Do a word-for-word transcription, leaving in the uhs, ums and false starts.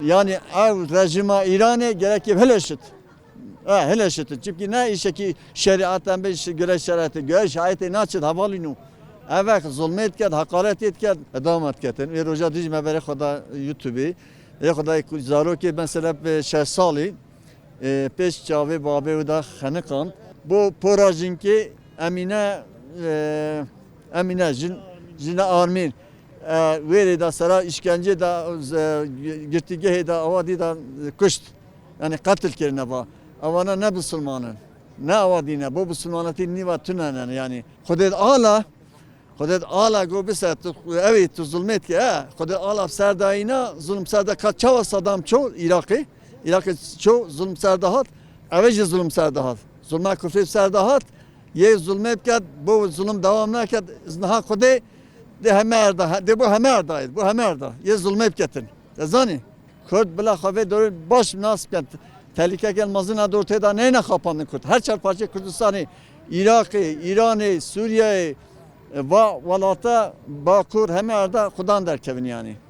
Yanî ev rejîma Îranê gerekê hilişit. E, hilişit. Çimkî ne îşekî şerîet em bê, gure şerîetê, gure şerîetê naçit hevalîno. Evek zulmê diket, heqaretê diket, dewam diket. Wê roja dijî me berê xwe da YouTubeê. Ê xwe da ku zarokê mesela bi şeş salî, e, pêş çavê babê wê da xeniqand. Bo pora jinkê Emîne, e, Emîne jin, jina Armîn. E, wêrê da sera îşkencê da, e, girtîgehê da awa dî da, e, kuşt. Yani qetil kirine va. Awana ne bisilman in. Ne awa dîne. Bo bisilmanetî nîva tune ne yani. Xwedê ala, Xwedê ala go bise tu, ew ê tu zulmê dike, e. Xwedê ala ser dayîna, zulm ser de ka çawa Saddam ço Iraqê. Iraqê ço zulm ser de hat. Ev ê jî zulm ser de hat. Zulma kufrê ser de hat. Yê zulmê biket, bo zulm dewam neket. Niha Xwedê de heme erda, de bo heme erda, bo heme erda. Yê zulmê biketin. Te zanî? Kurd bila xwe vê dorê baş nas bikin. Tehlîkeke mezin a dor tê de neyne xapandin Kurd. Her çar parçeyê Kurdistanê, Iraqê, Îranê, Sûriyeyê, va welata Bakur heme erda xudan derkevin yani.